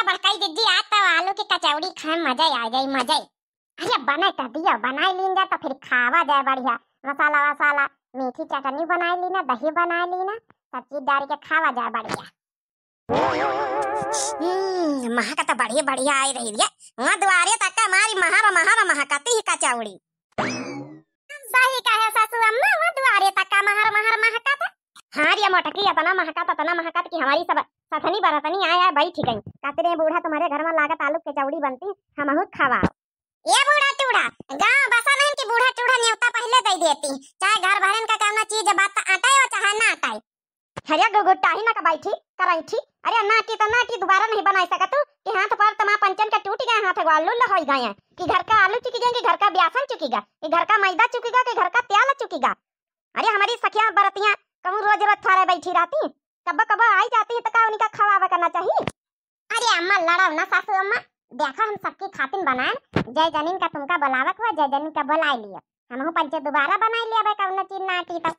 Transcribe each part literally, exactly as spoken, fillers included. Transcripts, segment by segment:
बड़कई दीदी, आज तो आलू की कचौड़ी खाए मजा आ जाई, मजा। अरे बने तो दियो, बनाई लीन जा तो फिर खावा जाए बढ़िया। मसाला वसाला, मीठी चटनी बनाई लीना, दही बनाई लीना, सब चीज डाल के खावा जाए बढ़िया। हम्म, महका तो बढ़िया बढ़िया आई रही है। वहाँ दुआरे तक का मारी महर महर महकती ही कचौड़ी। सही कहे सासू अम्मा, वहाँ दुआरे तक का महर महर महका था। हाँ रे मोटकी, इतना महका था, इतना महका था कि हमारी सब सथनी बरतनी आया बैठ गई। कहते रहे, "बूढ़ा तुम्हारे घर में लागत आलू कचौड़ी बनती, हमहू खावा।" ये बूढ़ा टूढ़ा, गाँव बसा नहीं कि बूढ़ा टूढ़ा न्योता पहले दे देती, चाहे घर भरन का कौनो चीज बात आटे हो चाहे ना आटे। अरे गुगुट्टाही ना का बैठी, करैठी। अरे नाटी तो नाटी, दोबारा नहीं बनाई सकत तू कि हाथ पर तमा पंचन के टूट गए, हाथ गो आलू लहोई गए हैं कि घर का आलू चुकी गए कि घर का बेसन चुकी गा कि घर का मैदा चुकी गा कि घर का तेल चुकी गा। अरे हमारी सखिया बरतियां कहूँ रोज रोज थोड़े बैठी रहती, कब्बो कब्बो आई जाती है तो का उनका खवावे करना चाहिए? अरे अम्मा लड़ाओ ना सासू अम्मा, देखो हम सबकी खातिन बनाए, जय जनिन का तुमका बुलावत हुआ, जय जनिन का बुलाई लियो, हमहू पंचे दोबारा बनाई लिया भाई कौनो चीज नाटी तो।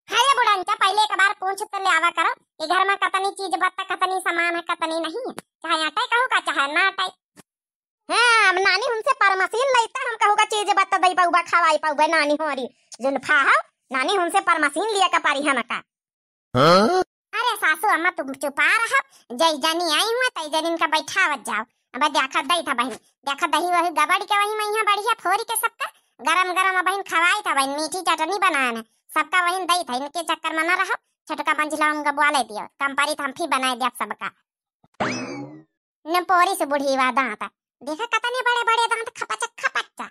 अरे बुढ़ंचा, पहले एक बार पूछ तो ले आवा करो कि घर में कतनी चीज बत्ता, कतनी सामान है, कतनी नहीं है, चाहे आटे कहू का, चाहे ना आटे। हाँ, अब नानी हमसे परमसीन लइता, हम कहू का चीज बत्ता दई पाउबा, खवाई पाउबा नानी होरी जुल्फा हो, नानी हमसे परमसीन लिया का पारी हमका। हाँ? अरे सासू अम्मा तुम चुपा रहो, जय जनी आई हुआ तई जनिन का बैठावत जाओ। अब देखा दई था बहिन, देखा दही वही गबड़ के वही मैया बढ़िया फोरी के सबका गरम गरम बहिन खवाई था बहिन, मीठी चटनी बनाए है सबका वही दई था, इनके चक्कर में न रहो। छोटका मंझिला उनका बुआ ले दियो, कम पारी था हम फिर बनाए दिया सबका। न पोरी से बुढ़ी वा दांत, देखा कतने बड़े बड़े दांत खपचक खपच्चा।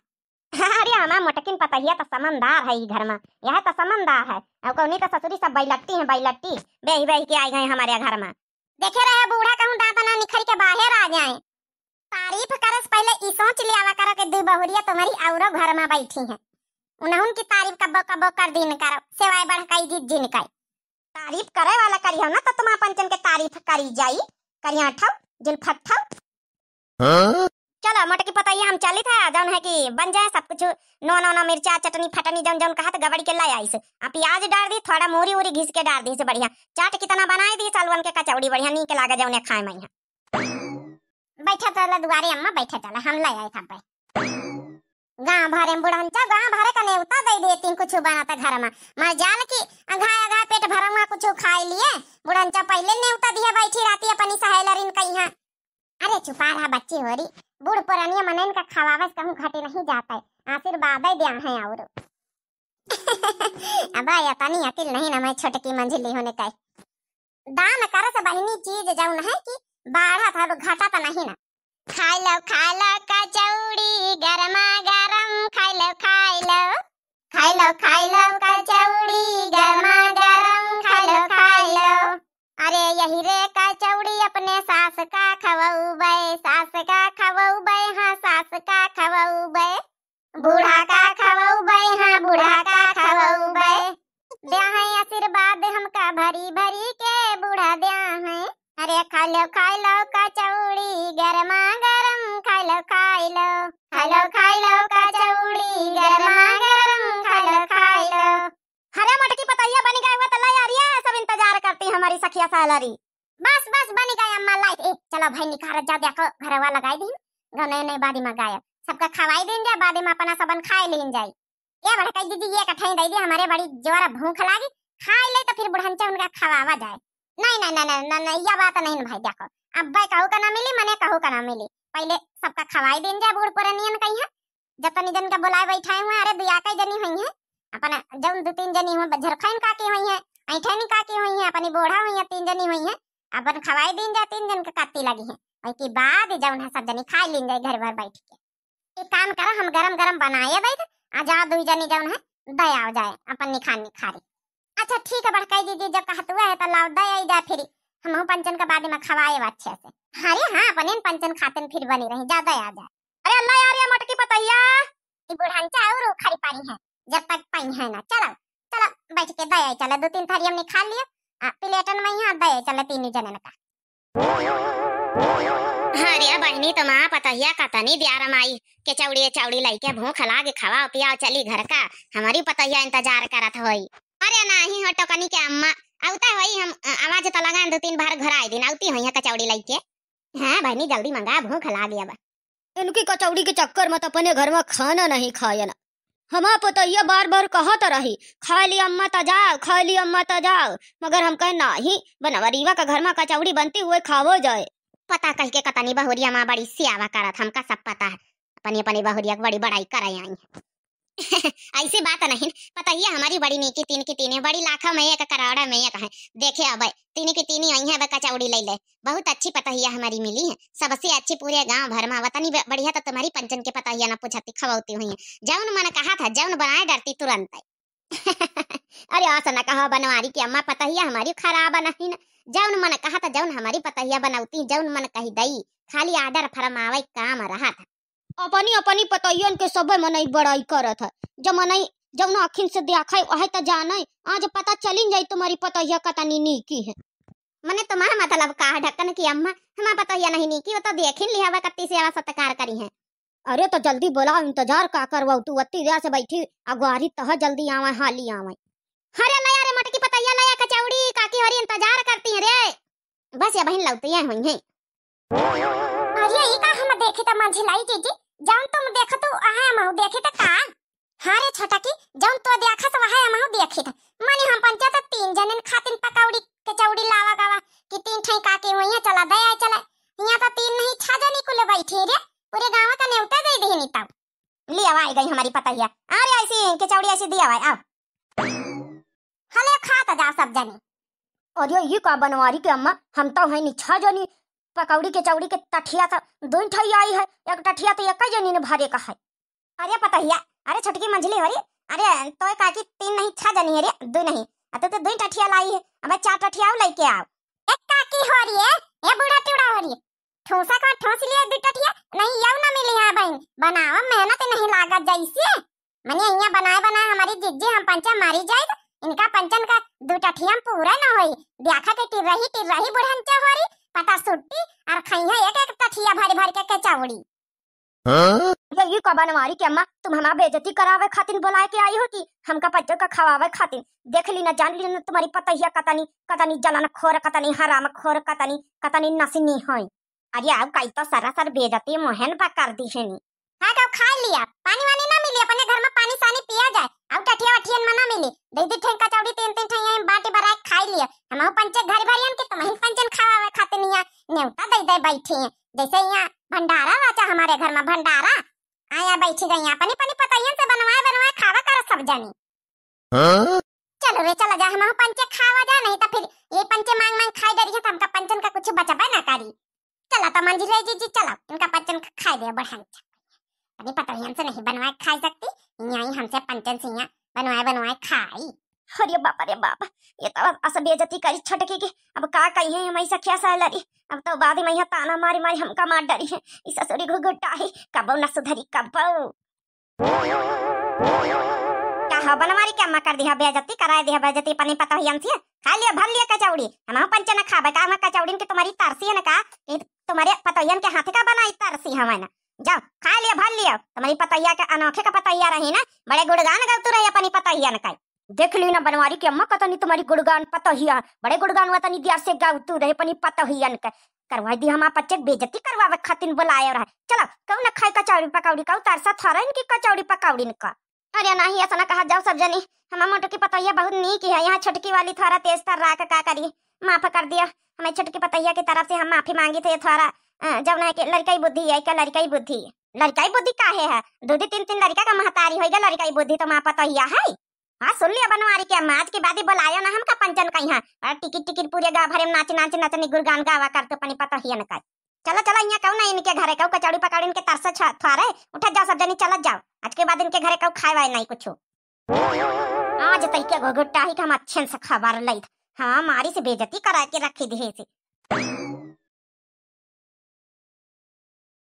अरे हमार मोटकिन पतहिया तो समझदार है ई घर में, यह तो समझदार है। और कौनी तो ससुरी सब बैलट्टी हैं, बैलट्टी, बेही बेही के आई गए हमारे घर में। देखे रहे बूढ़ा कहूँ दांत ना निखर के बाहर आ जाए। तारीफ करे से पहले ई सोच लियावा करो कि दू बहुरिया तुम्हारी औरो घर में बैठी हैं, उन्हन की तारीफ कब्बो कब्बो कर दीन करो, सिवाय बढ़ कई जिन कई। तारीफ करे वाला करी हो ना तो तुम पंचन के तारीफ करी जाई, करिया ठौ, जुल्फा ठौ। हाँ? चलो मोटकी पतैया हम चलित है, जौन है कि बन जाए सब कुछ, नून नून मिर्चा चटनी फटनी जौन जौन कहत गबड़ी के लाई आइस। आ प्याज डार दी, थोड़ा मूरी उरी घिस के डार दी से बढ़िया। चाट कितना बनाए दी, सालवन के कचौड़ी बढ़िया नीक लागे जौने खाए में है। बैठा चला दुआरे अम्मा, बैठा चला, हम ले आए था। गाँव भरे में बुढ़ंचा, गाँव भरे का नेवता दे देती कुछ बनत घर में। मर जाल की अघा अघा पेट भरवा कुछ खाए लिए। बुढ़ंचा पहले नेवता दिया बैठी रहती अपनी सहेलरिन कइहाँ। अरे चुपा रहा बच्ची होरी, बूढ़ पुरानिया मनइन का खवावे से कहूँ घटे नहीं जाता है, आशीर्वाद दे दिया है और। अब यतनी अकिल नहीं ना मैं छोटकी मंझिली होने का। दान करे से बहिनी चीज जौन है कि बाढ़त है, घटत नहीं ना। खाई लो, खाई लो कचौड़ी गरमा गरम, खाई लो, खाई लो। खाई लो, खाई लो कचौड़ी गरमा गरम, खाई लो, खाई लो। अरे यही रे कचौड़ी अपने सास का खवौबे, सास का खवौबे, हाँ सास का खवौबे। बूढ़ा का खवौबे, हाँ, बूढ़ा का खवौबे। द्या है आशीर्वाद हमका भरी भरी के बूढ़ा द्या है। अरे खा लो, खा लो कचौड़ी गरमा गरम, खा लो, खा लो। खा लो, खा लो कचौड़ी गरमा गरम, खा लो, खा लो। अरे मोटकी पतैया बनी गए हुआ तो लाई आ रही है, सब इंतजार करती हमारी सखिया सालरी। बस, बस, बनी गए अम्मा, लाइट। ए, चलो भाई, निखारत जा, देखो, घरवा लगाई दीन, गौने ने बादी में गायब। सबका खवाई दीन जा, बादी में अपना सबन खाए लीन जाई। ए बड़कई दीदी, ये कठई दे दी, हमारे बड़ी जोर भूख लागी, खाई ले तो फिर बुढ़ंचा उनका खवावा जाए। नहीं, नहीं, नहीं, नहीं, नहीं, नहीं, यह बात नहीं न भाई, देखो, अब्बे कहू का ना मिली, मने कहू का ना मिली, पहले सबका खवाई दीन जाए, बूढ़ पुरानियन कइहाँ, जतनी जन के बुलाए बैठाए हुए, अरे दुइया कई जनी हुई हैं, अपन जौन दू तीन जनी हुए, झरखैन काकी हुई हैं, ऐठैन काकी हुई हैं, अपनी बूढ़ा हुई हैं, तीन जनी हुई हैं, अपन खवाई दीन जाए, तीन जन के काती लगी हैं। ओई के बाद जौन है सब जनी खाई लीन जाए घर भर बैठ के। एक काम करो, हम गरम गरम बनाए दे, आ जाओ दुई जनी जौन है, दे आओ जाए अपन निखार निखारी। अच्छा ठीक है बड़कई दीदी, जब कहत हुआ है तो लाओ दे आई जाए फिर, हमहू पंचन के बाद में खवाए अच्छे से। अरे हाँ, अपने पंचन खातन फिर बनी रही, जा दे आ जाए। अरे अल्लाह यार, ये मोटकी पतैया। ई बुढ़ंचा और उखड़ी पड़ी है, जब तक पाई है ना। चलो, चलो, बैठ के दे आई चले, दो तीन थारी हमने खा लिया, आ, प्लेटन में यहाँ दे आई चले तीन जनन का। अरे बहिनी, तो माँ पतहिया कतनी द्यार माई के चौड़ी चौड़ी लइके भूख लागे, खवाओ पियाओ चली घर का, हमारी पतहिया इंतजार करत होई। अरे नाही हो टोकनी के अम्मा, औता होई हम, अ, आवाज तो लगान दो तीन बार घराई दिन, औती होई है कचौड़ी लइके। हाँ बहिनी, जल्दी मंगा, भूख लाग गया बा। इनकी कचौड़ी के चक्कर में तो अपने घर में खाना नहीं खायन। हमार पतोहिया बार बार कहत रही, "खाए ली अम्मा त जाओ, खाए ली अम्मा त जाओ।" मगर हम कहे, "नाही, बनवरीवा का घर में कचौड़ी बनती हुए खावो जाए।" पता कह के कतनी बहुरिया माँ बड़ी सियावा करत, हमका सब पता है। अपनी अपनी बहुरिया के बड़ी बड़ाई करे आई। ऐसी बात नहीं, पतोहिया हमारी बड़ी नीकी, तीन की तीन है, बड़ी लाखा में एक, करोड़ा में एक है। देखे अब तीन की तीन आई है, अब कचौड़ी ले ले। बहुत अच्छी पतोहिया हमारी मिली है, सबसे अच्छी पूरे गांव भर में। वतनी ब-, बढ़िया तो तुम्हारी पंचन के पतोहिया ना पूछती, खवौती हुई है। जौन मन कहा था, जौन बनाए डरती तुरंत। अरे ऐसा न कहो बनवारी की अम्मा, पतोहिया हमारी खराब नहीं न। जौन मन कहा था, जौन हमारी पतोहिया बनौती, जौन मन कही दई, खाली order फरमावे काम रहा था। अपनी अपनी पतोहियन के सबे मनई बड़ाई करत है। जब मनई जौन आँखिन से देखे, वही त जाने। आज पता चलिन जाई तुम्हारी पतोहिया कतनी नीकी है। मने तुम्हारा मतलब का है ढक्कन की अम्मा? हमार पतोहिया नहीं नीकी, वो तो देखिन लिहावा कत्ती सेवा सत्कार करी है। अरे तो जल्दी बोलाओ, इंतजार का करवाओ, तू अत्ती देर से बैठी, अगवारी तह जल्दी आवे, हाली आवे। अरे ले अरे मोटकी पतोहिया, ले आ कचौड़ी, काकी होरी इंतजार करती हैं रे। बस ये बहिन लौटती हैं हुई हैं। अरे ई का हम देखी त मंझिलाई जीजी, जौन तुम देखतू अहै हमहू देखी त का? हाँ रे छोटकी, जौन तो देखस वहै हमहू देखी त। मने हम पंचे त तीन जनिन खातिन पकौड़ी कचौड़ी लावा गवा कि तीन ठई काकी हुई हैं, चला दे आए चला। हियाँ त तीन नहीं छह जनी कुल बैठी रे, पूरे गाँव का नेवता दे देहनी तब। ले आवा, आई गई हमारी पतोहिया। अरे ऐसी कचौड़ी ऐसी दिया भाई, आओ। हले खा त जा सब जनी। अरे ई का बनवारी के अम्मा, हम तो है नी छह जनी, पकौड़ी कचौड़ी के टठिया तो दो ठई आई है, एक टठिया तो एक जनी ने भरे का है। अरे पतोहिया, अरे छोटकी मंझली होरी, अरे तोय काकी तीन नहीं छह जनी है रे, दो नहीं, आ तो, तो दो टठिया लाई है, अब चार टठिया और लेके आओ। एक काकी होरी है, ये बूढ़ा टूड़ा होरी है, ठूसा का ठूस लिया दो टठिया, नहीं यऊ ना मिली है बहिन, बनावा मेहनत नहीं लागत जैसे। मने इहाँ बनाए बनाए हमारी जिज्जी हम पंचा मारी जाए, इनका पंचन का दो टठिया में पूरा न होई, ब्याखा के टिर्रही टिर्रही बुढ़न चहोरी, पता सुट्टी, और खइहे एक एक टठिया भर भर के कचौड़ी। हाँ? ये, ये का बनवारी के अम्मा, तुम हमार बेइज्जती करावे खातिर बुलाए के आई हो कि हमका पंचन का खवावे खातिर? देख ली ना, जान ली ना तुम्हारी पतोहिया कतनी, कतनी जलन खोर, कतनी हराम खोर, कतनी, कतनी नसिनी होई। अरे आओ, काई तो सरासर बेइज्जती मोहन बा कर दी है नी। हाँ, तो खाई लिया, पानी वानी ना मिली, अपने घर में पानी सानी पिया जाए, आओ टठिया वठियन में ना मिली, दे दी ठेंग कचौड़ी तीन तीन ठेंग यहीं बाटी भराए खाई लिया। हम पंचे घर भरियन के तुम्हें पंचन खवावे खातिर नहीं है, न्योता दे दे बैठी हैं, जैसे यहाँ भंडारा राजा हमारे घर में भंडारा, आया बैठी गई अपनी पनी पतोहियन से बनवाए बनवाए खावा करो सब जनी। हाँ? चलो रे, चला जा, हम पंचे खावा जा, नहीं तो फिर ये पंचे मांग मांग खाई डरी है, तो हमका पंचन का कुछ बचबे ना करी। चला तो मंझिले जीजी, चला, इनका पंचन का खाई दे बढ़न। अपनी पतोहियन से नहीं बनवाए खाई सकती, यहीं हमसे पंचन से यहाँ बनवाए बनवाए खाई। अरे बाप रे बाप, ये तो अब अस बेइज्जती करी छोटकी के, अब का कही है हम ऐसा क्या सालरी, अब तो बाद में यहाँ ताना मारी मारी हमका मार डरी है, इस ससुरी घुघुटा है, कबो न सुधरी कबो। का हो बनवारी के अम्मा, कर दिया बेइज्जती, कराए दिया बेइज्जती अपनी पतोहियन से। खा लिया, भर लिया कचौड़ी, हम पंचे न खाबे का, हम कचौड़िन के तुम्हारी तरसी है न का, कि तुम्हारे पतोहियन के हाथ का बनाई तरसी हमें ना। जाओ खा लिया, भर लिया, तुम्हारी पतोहिया के अनोखे का पतोहिया रही ना, बड़े गुणगान गौतू रही अपनी पतोहियन का। देख ली ना बनवारी के अम्मा, कतनी तुम्हारी गुणगान पतोहिया, बड़े गुणगान वतनी दिया से गौतू रहे अपनी पतोहियन के। करवाई दी हमार पंचे के बेइज्जती करवावे खातिर बुलाए रहा। चलो, कहू ना खाए कचौड़ी पकौड़ी, कहू तरसा थोड़ा इनकी कचौड़ी पकौड़ी इनका। अरे नहीं, ऐसा ना कहा जाओ सब जनी, हमार मोटकी पतोहिया बहुत नीक है, यहाँ छोटकी वाली थोड़ा तेज तर्राक का करी, माफ कर दिया। हमें छोटकी पतोहिया की तरफ से हम माफी मांगी थे, थोड़ा, अ, जौन है कि लड़काई बुद्धि है, क्या लड़काई बुद्धि? लड़काई बुद्धि काहे है? दो दो तीन तीन लड़का का महतारी होइगा, लड़काई बुद्धि तो माँ पतोहिया है। हाँ, सुन लिया बनवारी के अम्मा, आज के बाद ही बुलायो ना हमका पंचन का यहाँ। और टिकिट टिकिट पूरे गाँव भरे में नाच नाच नचनी गुणगान गावा करते अपनी पतोहियन का। चलो चलो, यहाँ कहू ना इनके घरे कहू कचौड़ी पकौड़ी इनके तरसे छ-, थ्वारे। उठत जाओ सब जनी, चलत जाओ, आज के बाद इनके घरे कहू खाए वाए नहीं कुछ। आज तई के घुघुट्टा ही के हम अच्छे से खबर लई। हाँ, मारी से बेइज्जती करा के रखी दिहे से।